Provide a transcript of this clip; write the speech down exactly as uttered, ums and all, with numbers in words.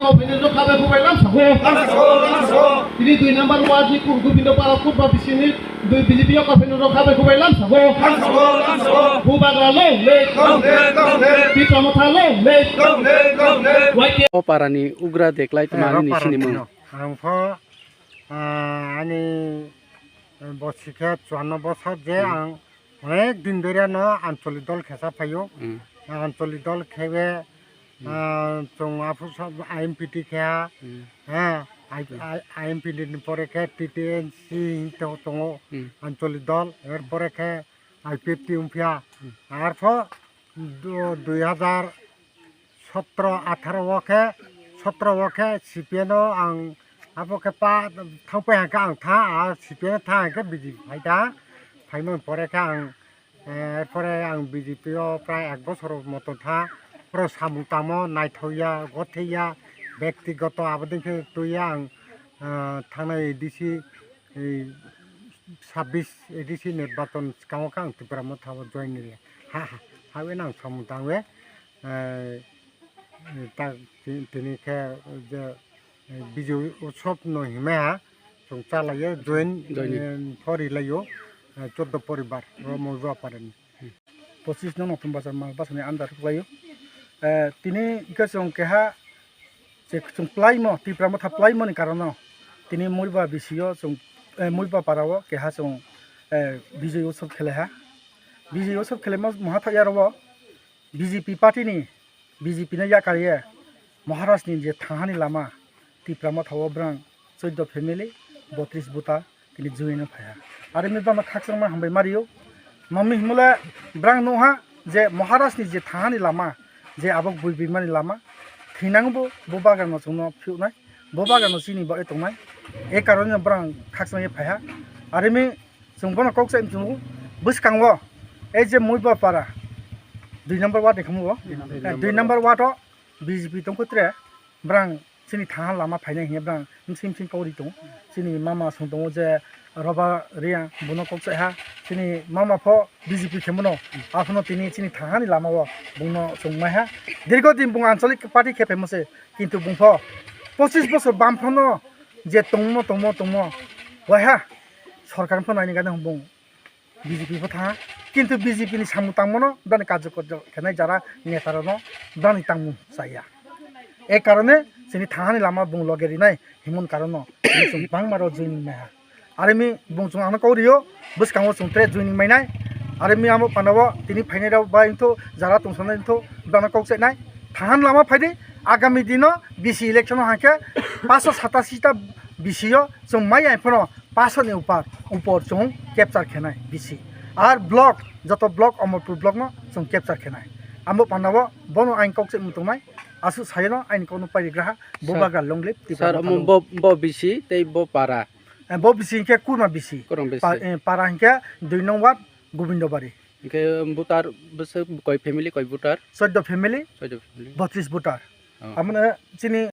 Kauphaini rok khabai khubai lam sago. Lam sago, lam sago. Tini dui number ward ni Ku-, Gobindo Para Kurba bisini dui B J P o kauphaini rok khabai khubai lam sago. Lam sago, lam sago. Bubagra long live. Long live, long live. Tipra Motha long live. Long live, long live. Y T F. O parani ugra deklai tma ani sini mung. Ang pho, ah, ani, eh, bosi khe chuanno bosor je ang Onek din dori no ancholi dol khesa phaio. Hmm. Ancholi dol khewe, Hmm. ah, chwng aphuru sa I M P T khe ha. Hmm. Ha, I-, Hmm. I-, I M P T ni pore khe T T N C hinwi tongo. Hmm. Ancholi dol, er pore khe I P F T wngphiya. Hmm. Arpho du-, dui hazar sotro atharo o khe, sotro o khe C P M no ang abo khe pa thangpai hangkhe ang tha, a C P M no tha hangkhe B J P phai tha, phaimani pore khe ang, eh, pore ang B J P o prai ek bosor moto tha, pore samung tamo naithokya, gothekya, bektigoto aboni khe twiya ang, eh, thangnai A D C, eh, sabbish A D C nirbachon swkango khe ang Tipra Motha o join rwya. Ha, ha, ha, ha, ang samung tangwi. Eh, ta-, ti-, tini khe je, eh, Bijoy Utsav no himai ha, chwng cha laiyo, join, Joining. Eh, pho ri laiyo, eh, choddo poribar, ro Moiba Parani. Pochis no Notun Bazar Malbasani under khlaio. Eh, tini hwnkhe chwng keha je chwng plaimo, Tipra Motha plaimoni karono tini Moiba B C o chwng, eh, Moiba Para o keha chwng, eh, Bijoy Utsav khelaiha. Bijoy Utsav khelaima moha thok ya ro o. B J P party ni, B J P no yakar ye Maharaj ni je thangani lama, Tipra Motha o brang choddo family, botris voter tini join no phaiha. Are ni bama khakchangma hambai mario. Mami himole brang nungha je Maharaj ni je thangani lama, je abo bui bimani lama, thinang bo, bo bagan no chwngno phiunai, bo bagan no chini bo e tongnai. E karone no brang khakchang ye phaiha. Are mi Chwng bono kok sai chwng bwskango, ei je Moiba Para, dui number ward ni khamu o. Dui number. Eh, dui number ward o B J P tongkho tre, brang chini thaha lama phainai hiya brang msing msing kauri tongo. Chini mama song tongo je Roba Reang, bono kok sai ha. Chini mama pho B J P khe mano, aphuno tini chini thaha ni lama o bungno chwng mai ha. Dirgo din bung anchalik party khe phaimo se, kintu bung pho pochis bosor bam phano je tongmo, tongmo, tongmo, waiha. Sorkar pho naini gana bung B J P pho tha, kintu B J P ni samung tangmano bani kajokor khenai jara neta rokno bani tangmung chaya. E karone chini thangani lama bung loge rinai himon karono chwng bangma rok joining maiha. Arimi bung chwng ano kok rio, bwskango chwng tre joining mainai. Arimi amo panabo tini phainai rok bai wngthu jara tongsanai wngthu bano kok chainai. Thangan lama phaidi, agami dino B C election o hangkhe paanch sho satasi ta B C o chwng mai ai phano paanch sho ni upar, upor chwng capture khenai B C. Ar block, joto block, Amarpur block no chwng capture khenai. Amo panabo bono ain kok se mutungnai, aswk sayano ain kokno parigraha, bo Sir, bagra long live, Tipra Sir, Motha omo long live. Bo, bo B C tei bo para. Eh, bo B C hingkhe kurma B C. Kurma B C. Pa-, eh, para hingkhe dui nong ward, Gobindobari. Hingkhe voter bwswk koi family, koi voter? Choddo family, Choddo family. Botris voter. Oh. Amone chini